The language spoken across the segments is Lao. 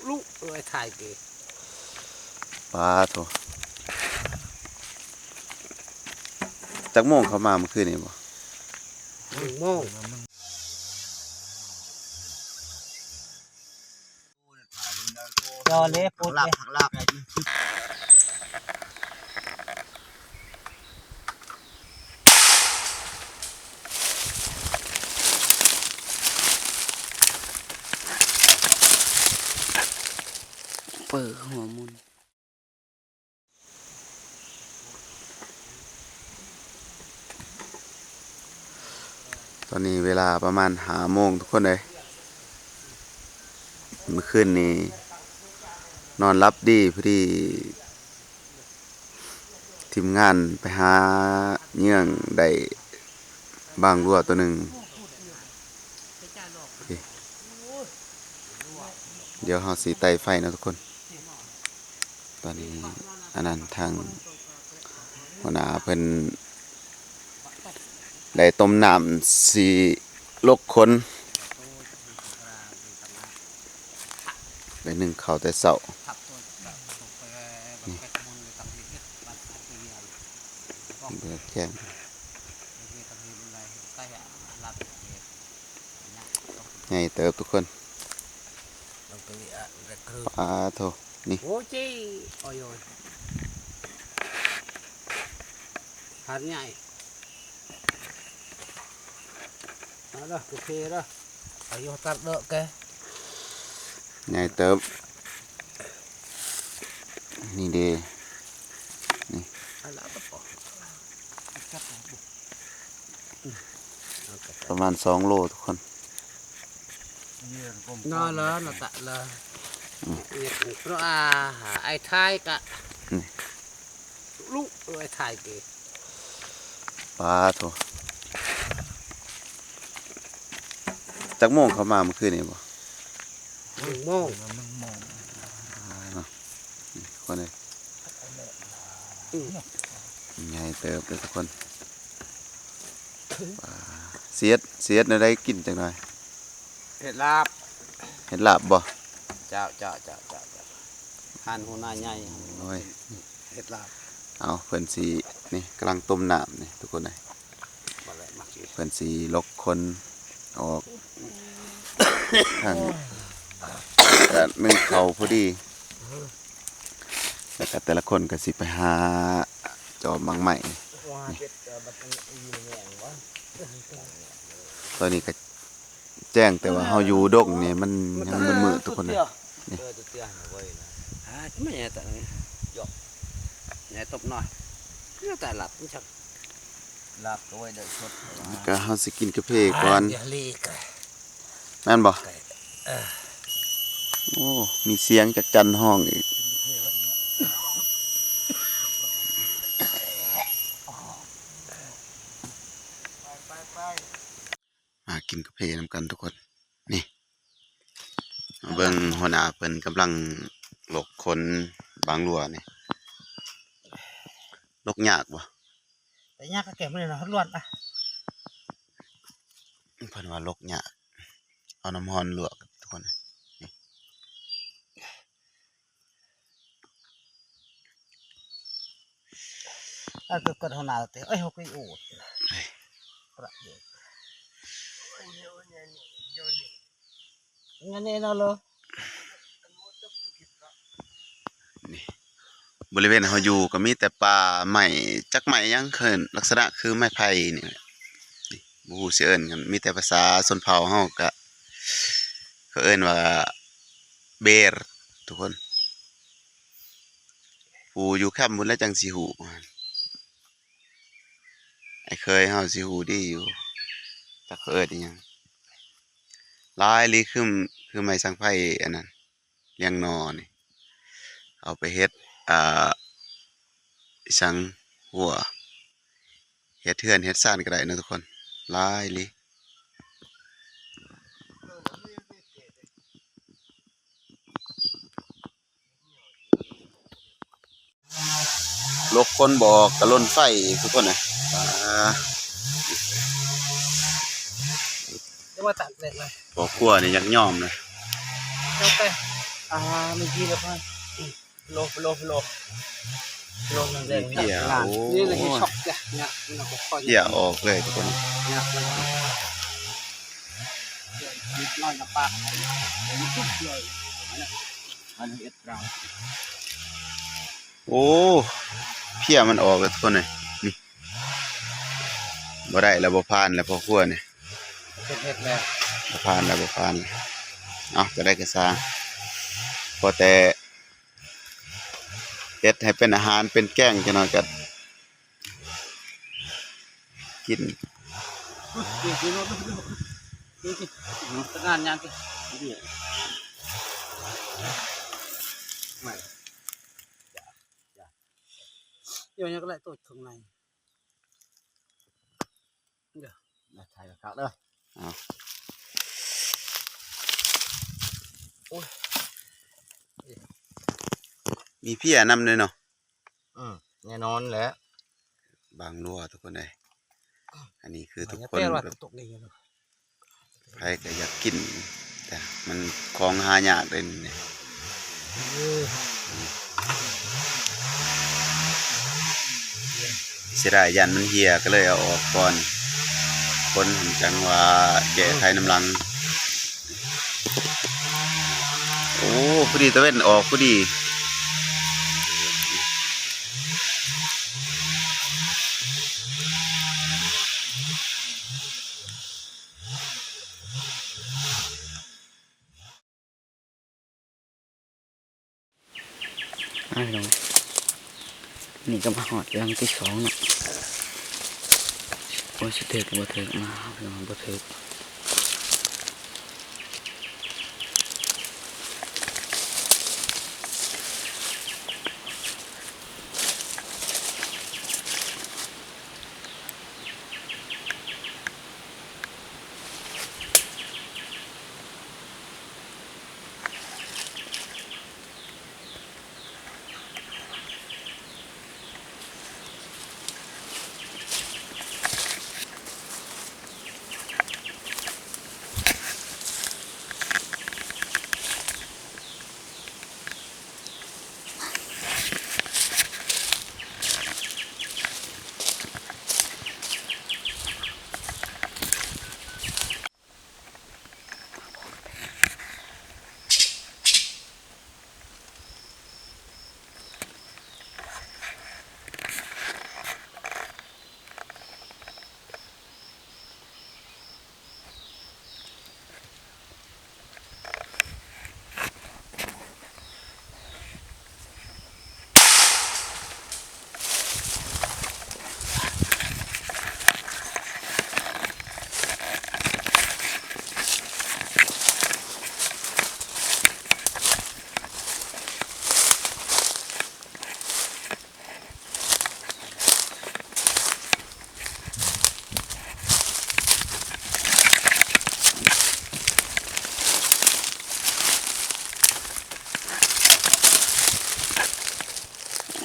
ລຸເອີຍ ຖ່າຍເກ ປາໂທ ຈັກໂມງເຂົ້າມາມື້ຄືນນີ້ບໍ່? ໜຶ່ງໂມງ. ຈອເລປຸດເດ້ ເປີຫົວໝຸ່ນ. ຕອນນີ້ເວລາປະມານຫ້າໂມງທຸກຄົນເອີຍ ມື້ຄືນນີ້ນອນຫຼັບດີ ພໍດີທີມງານໄປຫາເຍືອງໄດ້ບາງບົວໂຕໜຶ່ງ. ດຽວເຮົາຊິໄຕ່ໄຟເນາະທຸກຄົນ. ຕອນນີ້ອັນນັ້ນທາງຫົວໜ້າເພິ່ນໄດ້ຕົ້ມນ້ຳຊິລົກຂົນ ໄປໜຶ້ງເຂົ້າແຕ່ເຊົ້າ ນີ້ ແຈ້ງ ໃຫຍ່ເຕີບທຸກຄົນ. ປາໂທ ນີ້ ໂອ້ຍ ໂອ້ຍ ໂອ້ຍ ຫາດໃຫຍ່ ເອົາເດີ ໂອເຄເດີ ອາຍຸຕັດເດີແກ ໃຫຍ່ເຕີບ ນີ້ເດ ນີ້ ປະມານສອງໂລທຸກຄົນ. ນອນແລ້ວ ນອນຕະແລ້ວ ອືມ ເຮັດເພາະອາໄອ້ທ້າຍກະ ອືມ ລຸເອີຍ ອ້າຍທ້າຍເກ ປາໂທ ຈັກໂມງເຂົ້າມາມື້ຄືນນີ້ບໍ່? ໜຶ່ງໂມງ ໜຶ່ງໂມງ ເນາະ ນີ້ທຸກຄົນເອີຍ ອືມ ໃຫຍ່ເຕີບເດີທຸກຄົນ. ປາ ຊິເຮັດ ຊິເຮັດແນວໃດກິນຈັກໜ່ອຍ? ເຮັດລາບ ເຮັດລາບບໍ່? ເຈົ້າ ເຈົ້າ ເຈົ້າ ເຈົ້າ ເຈົ້າ ທ່ານຫົວໜ້າໃຫຍ່ ໂອ້ຍ ເຮັດລາບ ເອົາ ເພິ່ນຊິ ນີ້ກຳລັງຕົ້ມນ້ຳນີ້ທຸກຄົນເອີຍ ມາແລ້ວ ມາຊິ ເພິ່ນຊິລົກຂົນອອກ ທາງການໜຶ້ງເຂົ້າພໍດີ ແລ້ວກະແຕ່ລະຄົນກະຊິໄປຫາຈອມໝາກໄມ້ ນີ້ ຕອນນີ້ກະ ແຈ້ງ ແຕ່ວ່າເຮົາຢູ່ດົງນີ້ມັນຍັງມືດໆ ທຸກຄົນເອີຍ ນີ້ ເອີ ຕົວເທື່ອຫັ້ນເວີຍນະ ຫາ ແມ່ນຫຍັງຕະ ຢອກ ໃຫຍ່ຕົບນ້ອຍ ແນວຕາຫຼັບມັນຊັກ ຫຼັບກະໄວ້ໄດ້ສົດ ກະເຮົາຊິກິນກາເຟກ່ອນ ແມ່ນບໍ່? ເອີ ໂອ້ ມີສຽງຈັກຈັນຮ້ອງອີກ ໄປ ໄປ ໄປ. ມາກິນກາເຟນຳກັນທຸກຄົນ ນີ້ ມາເບິ່ງຫົວໜ້າເພິ່ນກຳລັງລົກຂົນບາງຫຼົວນີ້ ລົກຍາກບໍ່? ແຕ່ຍາກກະແກະມື້ນີ້ນະ ຮ້ອນອະ ເພິ່ນວ່າລົກຍາກ ເອົານ້ຳຮ້ອນລວກທຸກຄົນ ນີ້. ອ່າ ກະ ກະເທົ່ານັ້ນຕິ ເອີຍ ຫົກອີໂອດ ປະໂຫຍດ ງານນີ້ເນາະ ນີ້ ບໍລິເວນເຮົາຢູ່ກະມີແຕ່ປ່າໄມ້ ຈັກໄມ້ຫຍັງ ເອີ້ນ ລັກສະນະຄືໄມ້ໄຜ່ນີ້ແຫຼະ ນີ້ ບໍ່ຮູ້ຊິເອີ້ນຫຍັງ ມີແຕ່ພາສາຊົນເຜົ່າເຮົາກະ ເຂົາເອີ້ນວ່າ ເບຣ ທຸກຄົນ ຜູ້ຢູ່ແຄມພຸ້ນແຫຼະຈັ່ງຊິຮູ້ ອ້າຍເຂີຍເຮົາຊິຮູ້ດີຢູ່ ຈັກເຂົາເອີ້ນອີ່ຫຍັງ ຫຼາຍອີ່ຫຼີ ຄື ຄືໄມ້ສັງໄພອັນນັ້ນ ລຽງໜໍ່ນີ້ ເອົາໄປເຮັດ ອ່າ ອີ່ສັງ ຮົ້ວ ເຮັດເຮືອນເຮັດຊານກະໄດ້ເນາະທຸກຄົນ ຫຼາຍອີ່ຫຼີ. ລົກຂົນບໍ່ອອກກະລົນໄຟອີກທຸກຄົນເອີຍ ອ່າ ຈະວ່າຕັດເລັກເລີຍ ພໍ່ຄົວນີ້ຢາກຍອມເລີຍ ເຈົ້າໄປ ອ່າ ມັນກິນແລ້ວ ໂລ ໂລ ໂລ ໂລ ມັນແລ້ວ ມີເພຍ ໂອ້ ນີ້ລະເຮັດຊັອກຈ້ະ ຍາກ ມັນເອົາໄປ ເພຍອອກເລີຍທຸກຄົນ ຍາກເລີຍ ນິດໜ້ອຍນະປະ ມັນເຮັດລາວ ໂອ້ ເພຍມັນອອກແລ້ວທຸກຄົນເອີຍ ນີ້ ບໍ່ໄດ້ແລ້ວ ບໍ່ຜ່ານແລ້ວພໍ່ຄົວນີ້ ເຮັດແລ້ວ ບໍ່ຜ່ານແລ້ວ ບໍ່ຜ່ານແລ້ວ ເອົາ ຈະໄດ້ກະຊ່າງ ພໍແຕ່ເຮັດໃຫ້ເປັນອາຫານເປັນແກງ ຈັກໜ້ອຍກະກິນ ງານຫຍັງ ຢູ່ຫຍັງກະໄດ້ໂຕຂ້າງໃນ ເດີ ຖ່າຍຄັກເດີ ເອົາ ໂອ້ຍ ມີເພຍນຳເດ້ເນາະ ອືມ ແນ່ນອນແຫຼະ ບັງຮົ່ວທຸກຄົນເອີຍ ອັນນີ້ຄືທຸກຄົນ ໃຜກະຢາກກິນ ແຕ່ມັນຂອງຫາຍາກເດ້ນີ້ ເສຍດາຍ ຢ້ານມັນເຫ່ຍ ກະເລີຍເອົາອອກກ່ອນ ຄົນຫັ້ນຈັ່ງວ່າແກ້ໄຂນຳຫຼັງ ໂອ້ ພໍດີຕາເວັນອອກພໍດີ. ອ່າ ພີ່ນ້ອງ ນີ້ກະມາຮອດຫຼັງທີສອງເນາະ ໂອ້ຍ ຊິຖືກບໍ່ຖືກ ອ່າ ພີ່ນ້ອງ ບໍ່ຖືກ.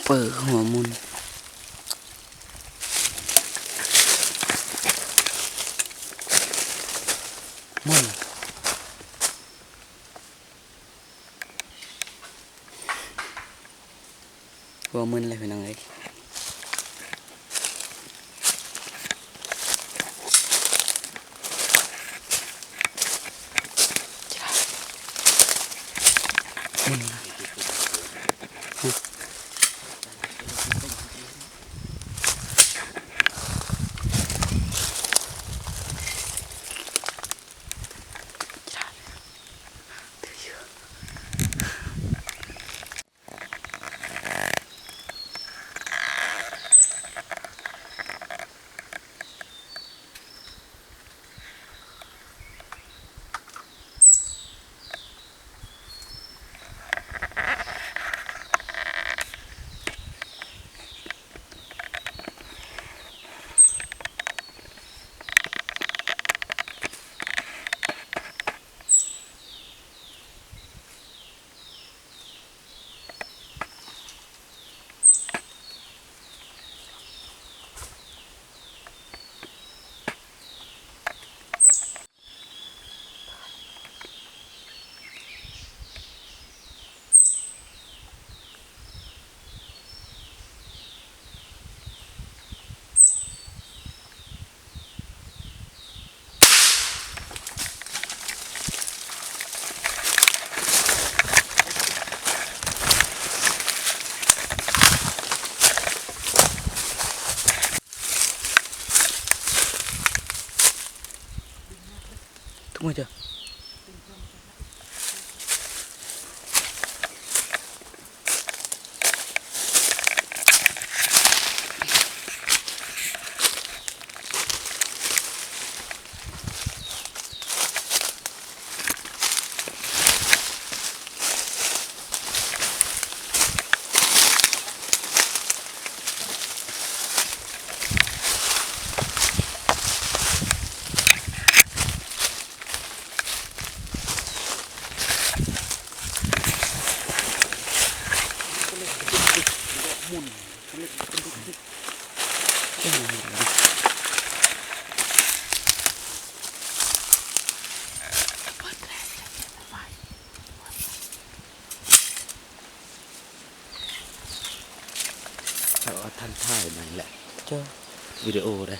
ເປີຫົວໝຸ່ນ ໝຸ່ນ. ຫົວມຶນເລີຍພີ່ນ້ອງເອີຍ. ໂ ມື້ເຈົ້າ ເຂົາເອົາທັນຖ່າຍໃໝ່ແຫຼະ ເຈົ້າ ວິດີໂອເດ້.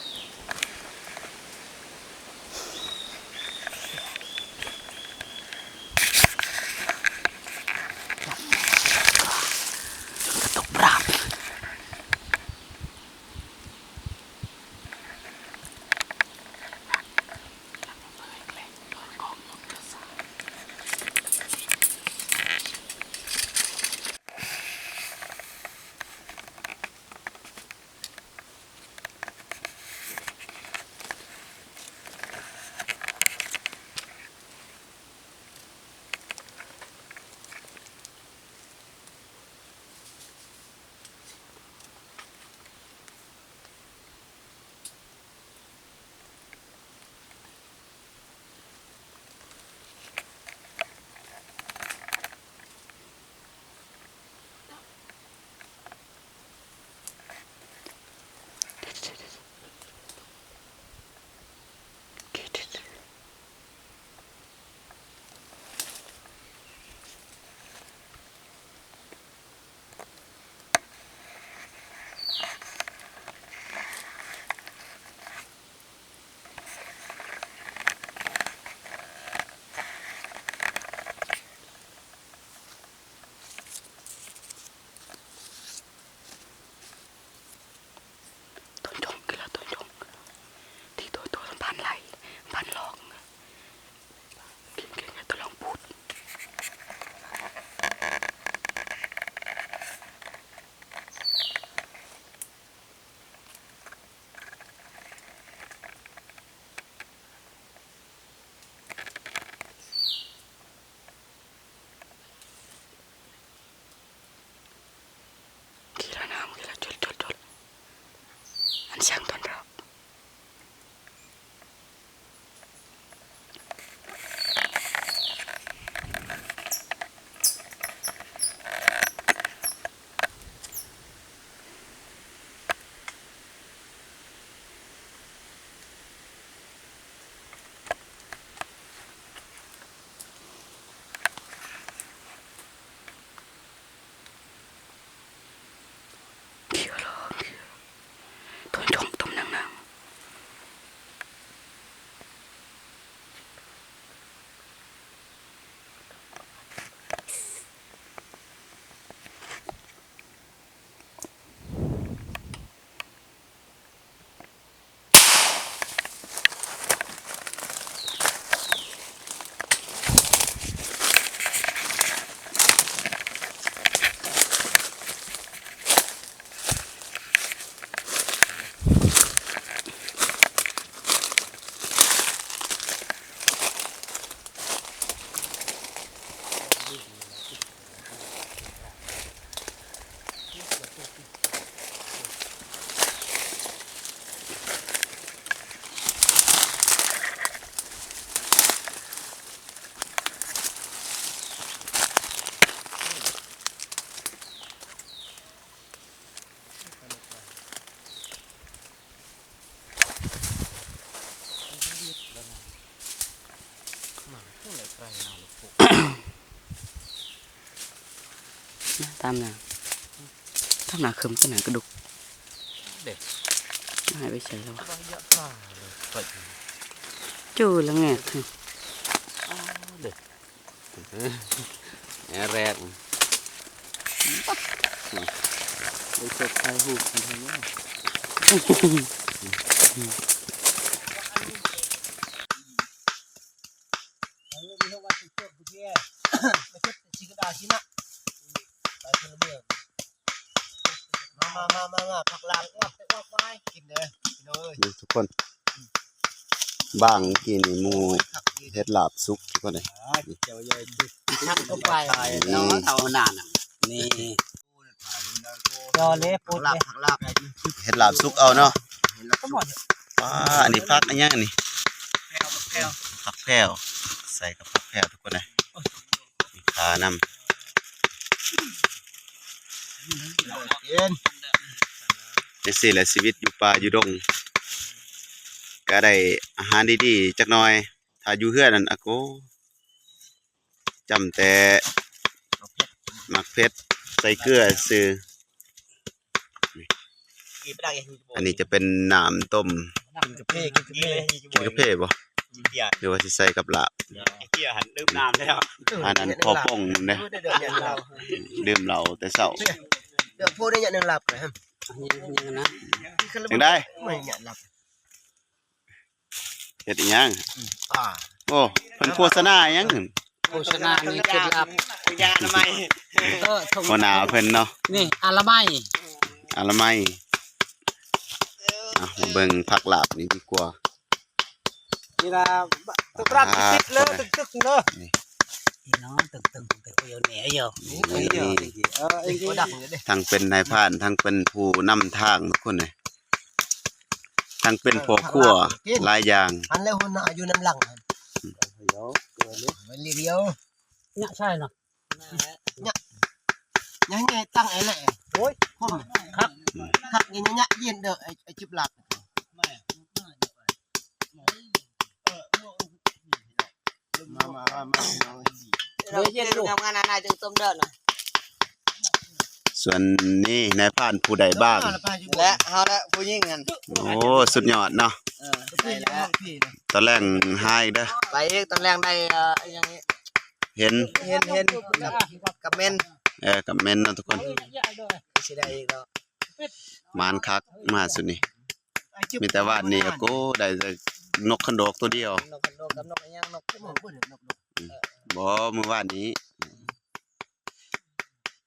ໂຕນຈົ່ງ ຄືລະໂຕນຈົ່ງ ທີ່ໂຕ ໂຕສຳພັນໄຫຼ ພັນລອງ ກິນ ກິນໂຕລອງປູດ. ຂີ່ລະນຳ ຂີ່ລະຈົດ ຈົດ ຈົດ ອັນຊ່າງຕອນເຊົ້າ. ຕາມໜ້າ ຕາມໜ້າເຄີມ ຕາມໜ້າກະດຸກ ເດ້ ໃຫ້ໄປໃສ່ແລ້ວ ເຈີລະແງກ ເດ້. ແອແຣກ ໄດ້ສົດຖ່າຍຮູບກັນແທ້ເນາະ. ກິນນະ ໄປຄົນລະເມືອງ ມາ ມາ ມາ ມາ ຜັກລາບ ກິນເດີພີ່ນ້ອງເອີຍ ນີ້ທຸກຄົນ ບາງກີ້ນີ້ໝູ່ເຮັດລາບສຸກທຸກຄົນເອີຍ ຈັກເຂົ້າໄປ ນີ້ ເອົາໜ້ານະ ນີ້ ລອເລປຸດເດ້ ເຮັດລາບສຸກເອົາເນາະ ປາ ອັນນີ້ຜັກອີຫຍັງນີ້ ຜັກແພວ ໃສ່ກັບຜັກແພວທຸກຄົນເອີຍ ມີຂ່ານຳ ຈັ່ງຊີ້ແຫຼະຊີວິດຢູ່ປ່າຢູ່ດົງ ກະໄດ້ອາຫານດີໆຈັກໜ່ອຍ ຖ້າຢູ່ເຮືອນນັ້ນ ອາໂກ ຈ້ຳແຕ່ໝາກເຜັດໃສ່ເກືອຊື່ ອັນນີ້ຈະເປັນນ້ຳຕົ້ມ ກິນກາເຟ ກິນກາເຟບໍ່ ກິນເບຍ ຫຼືວ່າຊິໃສ່ກັບລາບ ເບຍຫັ້ນດື່ມນ້ຳແລ້ວ ອັນນັ້ນພໍປົງເດ້ ດື່ມເຫຼົ້າແຕ່ເຊົ້າ ເລື່ອງໂພດໄດ້ຢ່າງໜຶ່ງລາບ ຈັ່ງໃດ ເຮັດອີ່ຫຍັງ ອາ ໂອ້ ເພິ່ນໂຄສະນາອີ່ຫຍັງ ໂຄສະນາມີເຄັດລັບ ຢາອະນາໄມ ເອີ ຫົວໜ້າເພິ່ນເນາະ ນີ້ອະນາໄມ ອະນາໄມ ເອົາ ມາເບິ່ງຜັກລາບນີ້ດີກວ່າ ນີ້ລະ ຕຶກລັບຕິດເລີ ຕຶກໆເລີ ນີ້ ພີ່ນ້ອງຕຶກໆ ຕຶກຢູ່ນີ້ ນີ້ ເອີ ທັງເປັນນາຍພານ ທັງເປັນຜູ້ນຳທາງທຸກຄົນເລີຍ ທັງເປັນພໍ່ຄົວຫຼາຍຢ່າງ ອັນແລ້ວຫົວໜ້າຢູ່ນຳຫຼັງ ດຽວ ດຽວ ຍະໃຊ່ເນາະ ຍະ ຍະໃຫຍ່ຕັ້ງໄອ້ແຫຼະ ໂອ້ຍ ຄົມ ຄັກ ຄັກ ຍະ ຍະ ຍະ ເຢັນເດີ ໄອ້ ໄອ້ຈິບລັກ ມາ ມາ ມາ ມາ ເຮັດລູກ ງານນາຍຈຶ່ງຕົ້ມເດີນ ສ່ວນນີ້ນາຍພານຜູ້ໃດບ້າງ ແລະເຮົາແລະຜູ້ຍິງຫັ້ນ ໂອ້ ສຸດຍອດເນາະ ເອີ ໄດ້ແລ້ວ ຕອນແລງຫາອີກເດີ ໄປອີກ ຕອນແລງໄດ້ ເອີ ອີ່ຫຍັງນີ້ ເຫັນ ເຫັນ ເຫັນ ກັບເມັນ ເອີ ກັບເມັນເນາະທຸກຄົນ ຊິໄດ້ອີກເນາະ ໝານຄັກ ມາສຸດນີ້ ມີແຕ່ວານນີ້ ໂອ້ ໄດ້ແຕ່ນົກຂັນດອກຕົວດຽວ ນົກຂັນດອກກັບນົກອີ່ຫຍັງ ນົກ ອືມ ບໍ່ ມື້ວານນີ້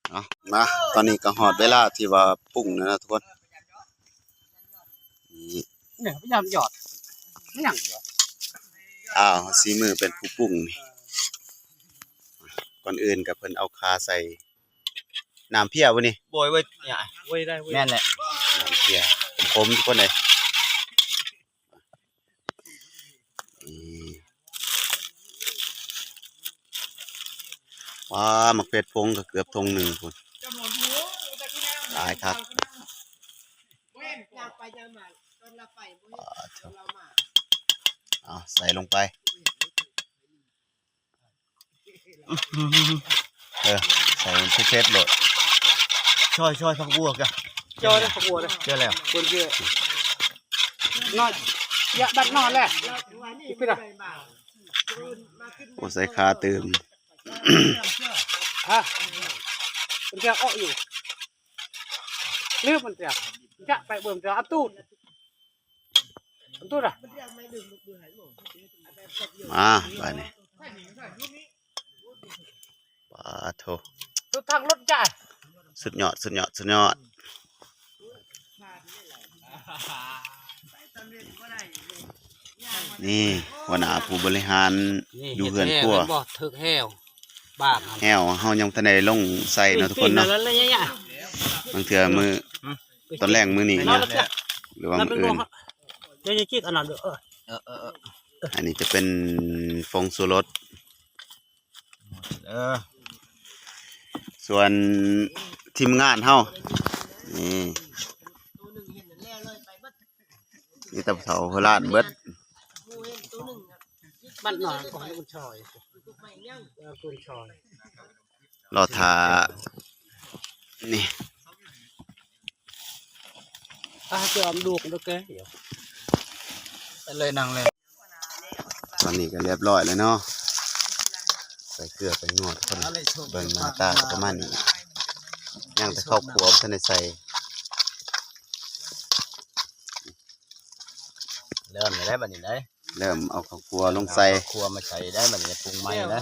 ເອົາ ມາ ຕອນນີ້ກໍຮອດເວລາທີ່ວ່າປຸງແລ້ວນະທຸກຄົນ ນີ້ ນີ້ພະຍາຍາມຢອດ ພະຍາຍາມຢອດ ອ້າວ ສີມືເປັນຜູ້ປຸງນີ້ ກ່ອນອື່ນກໍເພິ່ນເອົາຂ່າໃສ່ ນ້ຳເພຍບໍ່ນີ້ ໂອ້ຍ ໂອ້ຍ ໂອ້ຍ ໄດ້ ໂອ້ຍ ແມ່ນແຫຼະ ນ້ຳເພຍ ຂົມໆ ທຸກຄົນເອີຍ ນີ້ ວ້າ ໝາກເຜັດຜົງກໍເກືອບຖົງໜຶ່ງພຸ້ນ ຫຼາຍຄັກ ເອົາ ໃສ່ລົງໄປ. ເອີ ໃສ່ເຜັດໆໂລດ ຊ່ອຍໆ ຜັກບົວກະ ຈ້ອຍຜັກບົວເດີ ເຈີແລ້ວ ຄົນເຈີນ້ອຍ ຢາກດັດນອນແຫຼະ ໂອ້ ໃສ່ຂາຕື່ມ ຮະ ເພິ່ນຈະເອາະຢູ່ ລືມມັນຈະ ຈະໄປເບິ່ງຈະອັດຕູດ ມາບາດນີ້ ປາໂທ ສຸດທາງລົດຈ້າ ສຸດຍອດ ສຸດຍອດ ສຸດຍອດ ນີ້ຫົວໜ້າຜູ້ບໍລິຫານ ນີ້ ຢູ່ເຮືອນຄົວ ເຫັນບໍ່ ຖືກແຮ້ວ ບາງ ແຮ້ວເຮົາຍັງບໍ່ທັນໄດ້ລົງໃສ່ເນາະທຸກຄົນເນາະ ບາງເທື່ອມື້ ຕອນແລງມື້ນີ້ນະ ຫຼືວ່າມື້ອື່ນ ເອີ ອັນນີ້ຈະເປັນຜົງຊູລົດ ເອີ ສ່ວນທີມງານເຮົາ ນີ້ ມີແຕ່ເຖົ້າໂຫລານເບິດ ມັນໜ້ອຍກວ່າມັນຊອຍ ມັນຊອຍ ລໍຖ້າ ນີ້ ອ່ະ ຈອມດູກເດີແກ ເລີຍນັ່ງເລີຍ ຕອນນີ້ກໍລຽບລ້ອຍແລ້ວເນາະ ໃສ່ເກືອໃສ່ນົວທຸກຄົນ ເບິ່ງໜ້າຕາກໍປະມານນີ້ ຍັງແຕ່ເຂົ້າຄົວບໍ່ທັນໄດ້ໃສ່ ເລີ່ມແລ້ວໄດ໋ບັດນີ້ໄດ໋ ເລີ່ມເອົາເຂົ້າຄົວລົງໃສ່ ເອົາເຂົ້າຄົວມາໃສ່ໄດ້ບັດນີ້ ປຸງໃໝ່ແລ້ວ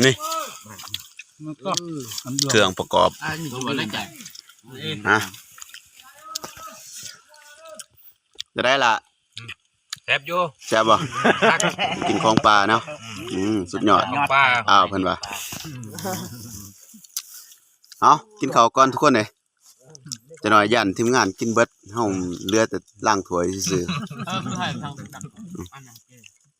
ນີ້ ມັນກໍອັນດຽວ ເຄື່ອງປະກອບ ອ່າ ນີ້ກໍບໍ່ໄດ້ໃຈ ຮະ ຈະໄດ້ລະ ແຊບຢູ່ ແຊບບໍ່? ກິນຂອງປ່າເນາະ ອືມ ສຸດຍອດ ຂອງປ່າ ອ້າວ ເພິ່ນວ່າ ເອົາ ກິນເຂົ້າກ່ອນທຸກຄົນເອີຍ ຈັກໜ້ອຍຢ້ານທີມງານກິນເບິດ ເຮົາເຫຼືອແຕ່ລ້າງຖ້ວຍຊື່ໆ ເອີ ຄືໃຫ້ທາງ ອັນນັ້ນ